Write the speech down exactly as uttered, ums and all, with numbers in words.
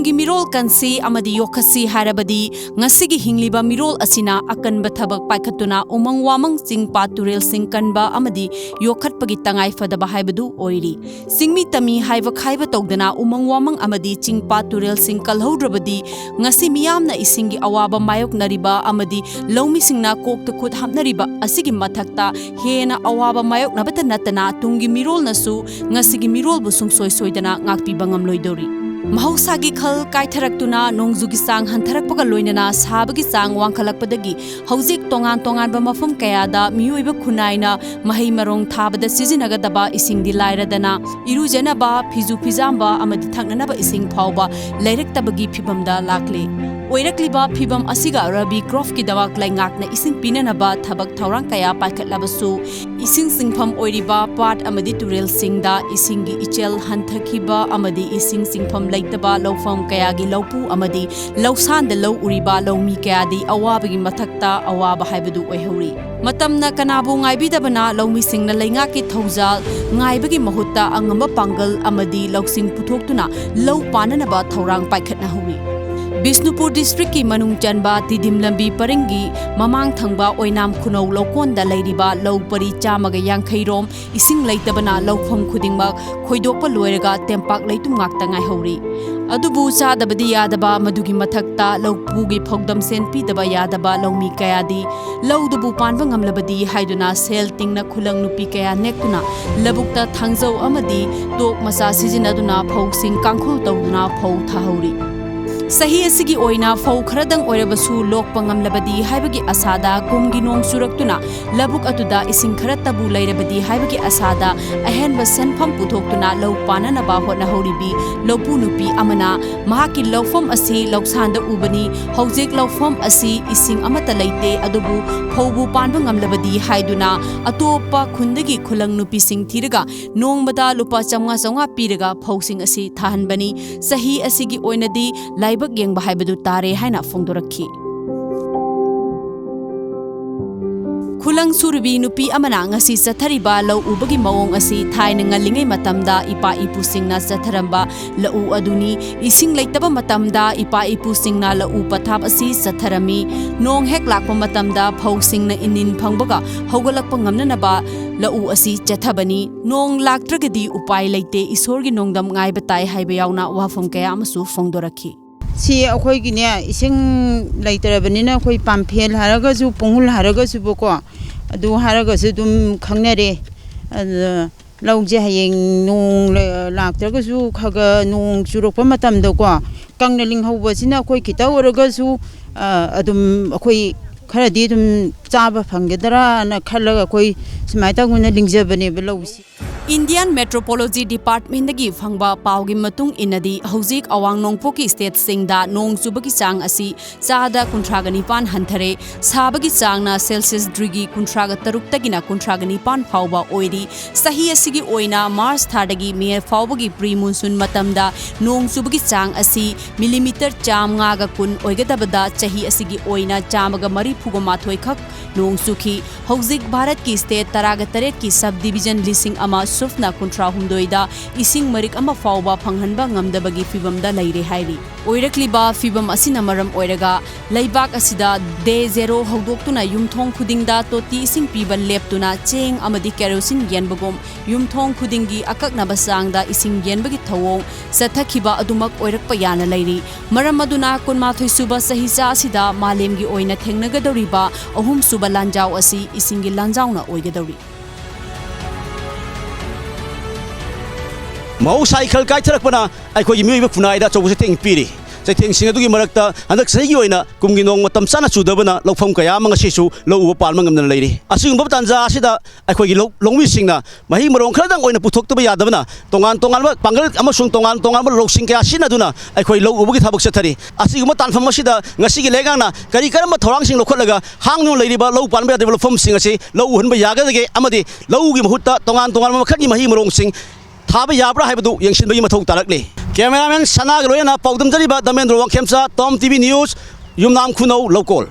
ꯀꯤ ꯃꯤꯔꯣꯜ ꯀꯟꯁꯤ ꯑꯃꯗꯤ ꯌꯣꯛꯈꯠꯁꯤ ꯍꯥꯏꯔꯕꯗꯤ, ꯉꯁꯤꯒꯤ ꯍꯤꯡꯂꯤꯕ ꯃꯤꯔꯣꯜ ꯑꯁꯤꯅ ꯑꯀꯟꯕ ꯊꯕꯛ ꯄꯥꯏꯈꯠꯇꯨꯅ ꯎꯃꯪ ꯋꯥꯃꯪ ꯆꯤꯡ ꯄꯥꯠ ꯇꯨꯔꯦꯜꯁꯤꯡ ꯀꯟꯕ ꯑꯃꯗꯤ ꯌꯣꯛꯈꯠꯄꯒꯤ ꯇꯉꯥꯏ ꯐꯗꯕ ꯍꯥꯏꯕꯗꯨ ꯑꯣꯏꯔꯤ꯫ ꯆꯤꯡꯃꯤ ꯇꯝꯃꯤ ꯍꯥꯏꯕ ꯈꯥꯏꯕ ꯇꯧꯗꯅ ꯎꯃꯪ ꯋꯥꯃꯪ ꯑꯃꯗꯤ ꯆꯤꯡ ꯄꯥꯠ ꯇꯨꯔꯦꯜꯁꯤꯡ ꯀꯜꯍꯧꯗ꯭ꯔꯕꯗꯤ, ꯉꯁꯤ ꯃꯤꯌꯥꯝꯅ ꯏꯁꯤꯡꯒꯤ ꯑꯋꯥꯕ ꯃꯥꯌꯣꯛꯅꯔꯤꯕ ꯑꯃꯗꯤ ꯂꯧꯃꯤꯁꯤꯡꯅ ꯀꯣꯛꯇ ꯈꯨꯠ ꯍꯥꯞꯅꯔꯤꯕ ꯑꯁꯤꯒꯤ ꯃꯊꯛꯇ ꯍꯦꯟꯅ ꯑꯋꯥꯕ ꯃꯥꯌꯣꯛꯅꯕꯇ ꯅꯠꯇꯅ, ꯇꯨꯡꯒꯤ ꯃꯤꯔꯣꯜꯅꯁꯨ ꯉꯁꯤꯒꯤ ꯃꯤꯔꯣꯜꯕꯨ ꯁꯨꯡꯁꯣꯏ ꯁꯣꯏꯗꯅ ꯉꯥꯛꯄꯤꯕ ꯉꯝꯂꯣꯏꯗꯧꯔꯤ꯫ ꯃꯍꯧꯁꯥꯒꯤ ꯈꯜ ꯀꯥꯏꯊꯔꯛꯇꯨꯅ ꯅꯣꯡꯖꯨꯒꯤ ꯆꯥꯡ ꯍꯟꯊꯔꯛꯄꯒ ꯂꯣꯏꯅꯅ ꯁꯥꯕꯒꯤ ꯆꯥꯡ ꯋꯥꯡꯈꯠꯂꯛꯄꯗꯒꯤ ꯍꯧꯖꯤꯛ ꯇꯣꯉꯥꯟ ꯇꯣꯉꯥꯟꯕ ꯃꯐꯝ ꯀꯌꯥꯗ ꯃꯤꯑꯣꯏꯕ ꯈꯨꯟꯅꯥꯏꯅ ꯃꯍꯩ ꯃꯔꯣꯡ ꯊꯥꯕꯗ ꯁꯤꯖꯤꯟꯅꯒꯗꯕ ꯏꯁꯤꯡꯗꯤ ꯂꯥꯏꯔꯗꯅ, ꯏꯔꯨꯖꯅꯕ, ꯐꯤꯖꯨ ꯐꯤꯖꯥꯝꯕ ꯑꯃꯗꯤ ꯊꯛꯅꯅꯕ ꯏꯁꯤꯡ ꯐꯥꯎꯕ ꯂꯩꯔꯛꯇꯕꯒꯤ ꯐꯤꯚꯝꯗ ꯂꯥꯛꯂꯦ꯫ ꯑꯣꯏꯔꯛꯂꯤꯕ ꯐꯤꯚꯝ ꯑꯁꯤꯒ ꯔꯕꯤ ꯀ꯭ꯔꯣꯞꯀꯤꯗꯃꯛ ꯂꯩꯉꯥꯛꯅ ꯏꯁꯤꯡ ꯄꯤꯅꯅꯕ ꯊꯕꯛ ꯊꯧꯔꯥꯡ ꯀꯌꯥ ꯄꯥꯏꯈꯠꯂꯕꯁꯨ, ꯏꯁꯤꯡ ꯆꯤꯡꯐꯝ ꯑꯣꯏꯔꯤꯕ ꯄꯥꯠ ꯑꯃꯗꯤ ꯇꯨꯔꯦꯜꯁꯤꯡꯗ ꯏꯁꯤꯡꯒꯤ ꯏꯆꯦꯜ ꯍꯟꯊꯈꯤꯕ ꯑꯃꯗꯤ ꯏꯁꯤꯡ ꯆꯤꯡꯐꯝ ꯂꯩꯇꯕ ꯂꯧꯐꯝ ꯀꯌꯥꯒꯤ ꯂꯧꯄꯨ ꯑꯃꯗꯤ ꯂꯧꯁꯥꯟꯗ ꯂꯧ ꯎꯔꯤꯕ ꯂꯧꯃꯤ ꯀꯌꯥꯗꯤ ꯑꯋꯥꯕꯒꯤ ꯃꯊꯛꯇ ꯑꯋꯥꯕ ꯍꯥꯏꯕꯗꯨ ꯑꯣꯏꯍꯧꯔꯤ꯫ ꯃꯇꯝꯅ ꯀꯅꯥꯕꯨ ꯉꯥꯏꯕꯤꯗꯕꯅ ꯂꯧꯃꯤꯁꯤꯡꯅ ꯂꯩꯉꯥꯛꯀꯤ ꯊꯧꯖꯥꯜ ꯉꯥꯏꯕꯒꯤ ꯃꯍꯨꯠꯇ ꯑꯉꯝꯕ ꯄꯥꯡꯒꯜ ꯑꯃꯗꯤ ꯂꯧꯁꯤꯡ ꯄꯨꯊꯣꯛꯇꯨꯅ ꯂꯧ ꯄꯥꯟꯅꯅꯕ ꯊꯧꯔꯥꯡ ꯄꯥꯏꯈꯠꯅꯍꯧꯔꯤ꯫ ꯕꯤꯁꯅꯨꯄꯨꯔ ꯗꯤꯁꯇ꯭ꯔꯤꯛꯀꯤ ꯃꯅꯨꯡ ꯆꯟꯕ ꯇꯤꯗꯤꯝ ꯂꯝꯕꯤ ꯄꯔꯤꯡꯒꯤ ꯃꯃꯥꯡ ꯊꯪꯕ ꯑꯣꯏꯅꯥꯝ ꯈꯨꯅꯧ ꯂꯧꯀꯣꯟꯗ ꯂꯩꯔꯤꯕ ꯂꯧ ꯄꯔꯤ ꯆꯥꯝꯃꯒ ꯌꯥꯡꯈꯩ ꯔꯣꯝ ꯏꯁꯤꯡ ꯂꯩꯇꯕꯅ ꯂꯧꯐꯝ ꯈꯨꯗꯤꯡꯃꯛ ꯈꯣꯏꯗꯣꯛꯄ ꯂꯣꯏꯔꯒ ꯇꯦꯝꯄꯥꯛ ꯂꯩꯇꯨꯝ ꯉꯥꯛꯇ ꯉꯥꯏꯍꯧꯔꯤ꯫ ꯑꯗꯨꯕꯨ ꯆꯥꯗꯕꯗꯤ ꯌꯥꯗꯕ, ꯃꯗꯨꯒꯤ ꯃꯊꯛꯇ ꯂꯧꯄꯨꯒꯤ ꯐꯧꯗꯝ ꯁꯦꯟ ꯄꯤꯗꯕ ꯌꯥꯗꯕ ꯂꯧꯃꯤ ꯀꯌꯥꯗꯤ ꯂꯧꯗꯨꯕꯨ ꯄꯥꯟꯕ ꯉꯝꯂꯕꯗꯤ ꯍꯥꯏꯗꯨꯅ ꯁꯦꯜ ꯇꯤꯡꯅ ꯈꯨꯂꯪ ꯅꯨꯄꯤ ꯀꯌꯥ ꯅꯦꯛꯇꯨꯅ ꯂꯧꯕꯨꯛꯇ ꯊꯥꯡꯖꯧ ꯑꯃꯗꯤ ꯇꯣꯛ ꯃꯆꯥ ꯁꯤꯖꯤꯟꯅꯗꯨꯅ ꯐꯧꯁꯤꯡ ꯀꯥꯡꯈꯨꯜ ꯇꯧꯗꯨꯅ ꯐꯧ ꯊꯥꯍꯧꯔꯤ꯫ ꯆꯍꯤ ꯑꯁꯤꯒꯤ ꯑꯣꯏꯅ ꯐꯧ ꯈꯔꯗꯪ ꯑꯣꯏꯔꯕꯁꯨ ꯂꯣꯛꯄ ꯉꯝꯂꯕꯗꯤ ꯍꯥꯏꯕꯒꯤ ꯑꯁꯥꯗ ꯀꯨꯝꯒꯤ ꯅꯣꯡ ꯆꯨꯔꯛꯇꯨꯅ ꯂꯧꯕꯨꯛ ꯑꯗꯨꯗ ꯏꯁꯤꯡ ꯈꯔꯇꯕꯨ ꯂꯩꯔꯕꯗꯤ ꯍꯥꯏꯕꯒꯤ ꯑꯁꯥꯗ ꯑꯍꯦꯟꯕ ꯁꯦꯟꯐꯝ ꯄꯨꯊꯣꯛꯇꯨꯅ ꯂꯧ ꯄꯥꯟꯅꯅꯕ ꯍꯣꯠꯅꯍꯧꯔꯤꯕꯤ ꯂꯧꯄꯨ ꯅꯨꯄꯤ ꯑꯃꯅ ꯃꯍꯥꯛꯀꯤ ꯂꯧꯐꯝ ꯑꯁꯤ ꯂꯧꯁꯥꯟꯗ ꯎꯕꯅꯤ꯫ ꯍꯧꯖꯤꯛ ꯂꯧꯐꯝ ꯑꯁꯤ ꯏꯁꯤꯡ ꯑꯃꯠꯇ ꯂꯩꯇꯦ, ꯑꯗꯨꯕꯨ ꯐꯧꯕꯨ ꯄꯥꯟꯕ ꯉꯝꯂꯕꯗꯤ ꯍꯥꯏꯗꯨꯅ ꯑꯇꯣꯞꯄ ꯈꯨꯟꯗꯒꯤ ꯈꯨꯂꯪ ꯅꯨꯄꯤꯁꯤꯡ ꯊꯤꯔꯒ ꯅꯣꯡꯃꯗ ꯂꯨꯄꯥ ꯆꯥꯝꯃꯉꯥ ꯆꯥꯝꯃꯉꯥ ꯄꯤꯔꯒ ꯐꯧꯁꯤꯡ ꯑꯁꯤ ꯊꯥꯍꯟꯕꯅꯤ꯫ ꯆꯍꯤ ꯑꯁꯤꯒꯤ ꯑꯣꯏꯅꯗꯤ ꯂꯥꯏꯕꯛ ꯌꯦꯡꯕ ꯍꯥꯏꯕꯗꯨ ꯇꯥꯔꯦ ꯍꯥꯏꯅ ꯐꯣꯡꯗꯣꯔꯛꯈꯤ꯫ ꯈꯨꯂꯪ ꯁꯨꯔꯨꯕꯤ ꯅꯨꯄꯤ ꯑꯃꯅ ꯉꯁꯤ ꯆꯠꯊꯔꯤꯕ ꯂꯧ ꯎꯕꯒꯤ ꯃꯑꯣꯡ ꯑꯁꯤ ꯊꯥꯏꯅ ꯉꯜꯂꯤꯉꯩ ꯃꯇꯝꯗ ꯏꯄꯥ ꯏꯄꯨꯁꯤꯡꯅ ꯆꯠꯊꯔꯝꯕ ꯂꯧꯎ ꯑꯗꯨꯅꯤ꯫ ꯏꯁꯤꯡ ꯂꯩꯇꯕ ꯃꯇꯝꯗ ꯏꯄꯥ ꯏꯄꯨꯁꯤꯡꯅ ꯂꯧꯎ ꯄꯊꯥꯞ ꯑꯁꯤ ꯆꯠꯊꯔꯝꯃꯤ꯫ ꯅꯣꯡ ꯍꯦꯛ ꯂꯥꯛꯄ ꯃꯇꯝꯗ ꯐꯧꯁꯤꯡꯅ ꯏꯅꯤꯟ ꯐꯪꯕꯒ ꯍꯧꯒꯠꯂꯛꯄ ꯉꯝꯅꯅꯕ ꯂꯧꯎ ꯑꯁꯤ ꯆꯠꯊꯕꯅꯤ꯫ ꯅꯣꯡ ꯂꯥꯛꯇ꯭ꯔꯒꯗꯤ ꯎꯄꯥꯏ ꯂꯩꯇꯦ, ꯏꯁꯣꯔꯒꯤ ꯅꯣꯡꯗꯝ ꯉꯥꯏꯕ ꯇꯥꯏ ꯍꯥꯏꯕ ꯌꯥꯎꯅ ꯋꯥꯐꯝ ꯀꯌꯥ ꯑꯃꯁꯨ ꯐꯣꯡꯗꯣꯔꯛꯈꯤ꯫ ꯁꯤ ꯑꯩꯈꯣꯏꯒꯤꯅꯦ, ꯏꯁꯤꯡ ꯂꯩꯇ꯭ꯔꯕꯅꯤꯅ ꯑꯩꯈꯣꯏ ꯄꯥꯝꯐꯦꯜ ꯍꯥꯏꯔꯒꯁꯨ, ꯄꯨꯡꯍꯨꯜ ꯍꯥꯏꯔꯒꯁꯨꯕꯀꯣ, ꯑꯗꯨ ꯍꯥꯏꯔꯒꯁꯨ ꯑꯗꯨꯝ ꯈꯪꯅꯔꯦ꯫ ꯑꯗꯨ ꯂꯧꯁꯦ ꯍꯌꯦꯡ ꯅꯣꯡ ꯂ-, ꯂꯥꯛꯇ꯭ꯔꯒꯁꯨ ꯈꯔ ꯈꯔ ꯅꯣꯡ ꯆꯨꯔꯛꯄ ꯃꯇꯝꯗꯀꯣ, ꯀꯪꯅ ꯂꯤꯡꯍꯧꯕꯁꯤꯅ ꯑꯩꯈꯣꯏ ꯈꯤꯇ ꯑꯣꯏꯔꯒꯁꯨ, ꯑ, ꯑꯗꯨꯝ ꯑꯩꯈꯣꯏ ꯈꯔꯗꯤ ꯑꯗꯨꯝ ꯆꯥꯕ ꯐꯪꯒꯗ꯭ꯔꯥꯅ ꯈꯜꯂꯒ ꯑꯩꯈꯣꯏ ꯁꯨꯃꯥꯏꯅ ꯇꯧꯗꯅ ꯂꯤꯡꯖꯕꯅꯦꯕ ꯂꯧꯁꯤ꯫ Indian Meteorology Departmentꯗꯒꯤ ꯐꯪꯕ ꯄꯥꯎꯒꯤ ꯃꯇꯨꯡ ꯏꯟꯅꯗꯤ, ꯍꯧꯖꯤꯛ ꯑꯋꯥꯡ ꯅꯣꯡꯄꯣꯛꯀꯤ stateꯁꯤꯡꯗ ꯅꯣꯡ ꯆꯨꯕꯒꯤ ꯆꯥꯡ ꯑꯁꯤ ꯆꯥꯗ ꯀꯨꯟꯊ꯭ꯔꯥꯒ ꯅꯤꯄꯥꯟ ꯍꯟꯊꯔꯦ꯫ ꯁꯥꯕꯒꯤ ꯆꯥꯡꯅ Celsius degree ꯀꯨꯟꯊ꯭ꯔꯥꯒ ꯇꯔꯨꯛꯇꯒꯤꯅ ꯀꯨꯟꯊ꯭ꯔꯥꯒ ꯅꯤꯄꯥꯟ ꯐꯥꯎꯕ ꯑꯣꯏꯔꯤ꯫ ꯆꯍꯤ ꯑꯁꯤꯒꯤ ꯑꯣꯏꯅ March ꯊꯥꯗꯒꯤ May ꯐꯥꯎꯕꯒꯤ pre monsoon ꯃꯇꯝꯗ ꯅꯣꯡ ꯆꯨꯕꯒꯤ ꯆꯥꯡ ꯑꯁꯤ millimeter ꯆꯥꯝꯃꯉꯥꯒ ꯀꯨꯟ ꯑꯣꯏꯒꯗꯕꯗ, ꯆꯍꯤ ꯑꯁꯤꯒꯤ ꯑꯣꯏꯅ ꯆꯥꯝꯃꯒ ꯃꯔꯤꯐꯨꯒ ꯃꯥꯊꯣꯏ ꯈꯛ ꯅꯣꯡ ꯆꯨꯈꯤ꯫ ꯍꯧꯖꯤꯛ ꯚꯥꯔꯠꯀꯤ state ꯇꯔꯥꯒ ꯇꯔꯦꯠꯀꯤ subdivision ꯂꯤꯁꯤꯡ ꯑꯃ ꯁꯨꯞꯅ ꯀꯨꯟꯊ꯭ꯔꯥ ꯍꯨꯝꯗꯣꯏꯗ ꯏꯁꯤꯡ ꯃꯔꯤꯛ ꯑꯃ ꯐꯥꯎꯕ ꯐꯪꯍꯟꯕ ꯉꯝꯗꯕꯒꯤ ꯐꯤꯚꯝꯗ ꯂꯩꯔꯦ ꯍꯥꯏꯔꯤ꯫ ꯑꯣꯏꯔꯛꯂꯤꯕ ꯐꯤꯚꯝ ꯑꯁꯤꯅ ꯃꯔꯝ ꯑꯣꯏꯔꯒ ꯂꯩꯕꯥꯛ ꯑꯁꯤꯗ Day Zero ꯍꯧꯗꯣꯛꯇꯨꯅ ꯌꯨꯝꯊꯣꯡ ꯈꯨꯗꯤꯡꯗ ꯇꯣꯇꯤ ꯏꯁꯤꯡ ꯄꯤꯕ ꯂꯦꯞꯇꯨꯅ ꯆꯦꯡ ꯑꯃꯗꯤ ꯀꯦꯔꯣꯁꯤꯟ ꯌꯦꯟꯕꯒꯨꯝ ꯌꯨꯝꯊꯣꯡ ꯈꯨꯗꯤꯡꯒꯤ ꯑꯀꯛꯅꯕ ꯆꯥꯡꯗ ꯏꯁꯤꯡ ꯌꯦꯟꯕꯒꯤ ꯊꯧꯑꯣꯡ ꯆꯠꯊꯈꯤꯕ ꯑꯗꯨꯃꯛ ꯑꯣꯏꯔꯛꯄ ꯌꯥꯅ ꯂꯩꯔꯤ꯫ ꯃꯔꯝ ꯑꯗꯨꯅ ꯀꯨꯟꯃꯥꯊꯣꯏ ꯁꯨꯕ ꯆꯍꯤꯆꯥ ꯑꯁꯤꯗ ꯃꯥꯂꯦꯝꯒꯤ ꯑꯣꯏꯅ ꯊꯦꯡꯅꯒꯗꯧꯔꯤꯕ ꯑꯍꯨꯝꯁꯨꯕ ꯂꯥꯟꯖꯥꯎ ꯑꯁꯤ ꯏꯁꯤꯡꯒꯤ ꯂꯥꯟꯖꯥꯎꯅ ꯑꯣꯏꯒꯗꯧꯔꯤ꯫ ꯃꯍꯧꯁꯥ ꯏꯈꯜ ꯀꯥꯏꯊꯔꯛꯄꯅ ꯑꯩꯈꯣꯏꯒꯤ ꯃꯤꯑꯣꯏꯕ ꯈꯨꯟꯅꯥꯏꯗ ꯑꯆꯧꯕ ꯆꯩꯊꯦꯡ ꯄꯤꯔꯤ꯫ ꯆꯩꯊꯦꯡꯁꯤꯡ ꯑꯗꯨꯒꯤ ꯃꯔꯛꯇ ꯍꯟꯗꯛ ꯆꯍꯤꯒꯤ ꯑꯣꯏꯅ ꯀꯨꯝꯒꯤ ꯅꯣꯡ ꯃꯇꯝ ꯆꯥꯅ ꯆꯨꯗꯕꯅ ꯂꯧꯐꯝ ꯀꯌꯥ ꯑꯃ ꯉꯁꯤꯁꯨ ꯂꯧ ꯎꯕ ꯄꯥꯟꯕ ꯉꯝꯗꯅ ꯂꯩꯔꯤ꯫ ꯑꯁꯤꯒꯨꯝꯕ ꯇꯥꯟꯖꯥ ꯑꯁꯤꯗ ꯑꯩꯈꯣꯏꯒꯤ ꯂꯧ-, ꯂꯧꯃꯤꯁꯤꯡꯅ ꯃꯍꯩ ꯃꯔꯣꯡ ꯈꯔꯗꯪ ꯑꯣꯏꯅ ꯄꯨꯊꯣꯛꯇꯕ ꯌꯥꯗꯕꯅ ꯇꯣꯉꯥꯟ ꯇꯣꯉꯥꯟꯕ ꯄꯥꯡꯒꯜ ꯑꯃꯁꯨꯡ ꯇꯣꯉꯥꯟ ꯇꯣꯉꯥꯟꯕ ꯂꯧꯁꯤꯡ ꯀꯌꯥ ꯁꯤꯖꯤꯟꯅꯗꯨꯅ ꯑꯩꯈꯣꯏ ꯂꯧ ꯎꯕꯒꯤ ꯊꯕꯛ ꯆꯠꯊꯔꯤ꯫ ꯑꯁꯤꯒꯨꯝꯕ ꯇꯥꯟꯐꯝ ꯑꯁꯤꯗ ꯉꯁꯤꯒꯤ ꯂꯩꯉꯥꯛꯅ ꯀꯔꯤ ꯀꯔꯝꯕ ꯊꯧꯔꯥꯡꯁꯤꯡ ꯂꯧꯈꯠꯂꯒ ꯍꯥꯡꯗꯨꯅ ꯂꯩꯔꯤꯕ ꯂꯧ ꯄꯥꯟꯕ ꯌꯥꯗ꯭ꯔꯤꯕ ꯂꯧꯐꯝꯁꯤꯡ ꯑꯁꯤ ꯂꯧ ꯎꯍꯟꯕ ꯌꯥꯒꯗꯒꯦ ꯑꯃꯗꯤ ꯂꯧꯒꯤ ꯃꯍꯨꯠꯇ ꯇꯣꯉꯥꯟ ꯇꯣꯉꯥꯟꯕ ꯃꯈꯜꯒꯤ ꯃꯍꯩ ꯃꯔꯣꯡꯁꯤꯡ ꯊꯥꯕ ꯌꯥꯕ꯭ꯔꯥ ꯍꯥꯏꯕꯗꯨ ꯌꯦꯡꯁꯤꯟꯕꯒꯤ ꯃꯊꯧ ꯇꯥꯔꯛꯂꯤ꯫ Cameraman ꯁꯅꯥꯒ ꯂꯣꯏꯅꯅ ꯄꯥꯎꯗꯝꯖꯔꯤꯕ ꯗꯃꯦꯟꯗ꯭ꯔꯣ ꯋꯥꯡꯈꯦꯝꯆꯥ, Tom TV News, ꯌꯨꯝꯅꯥꯝ ꯈꯨꯅꯧ, ꯂꯧꯀꯣꯜ꯫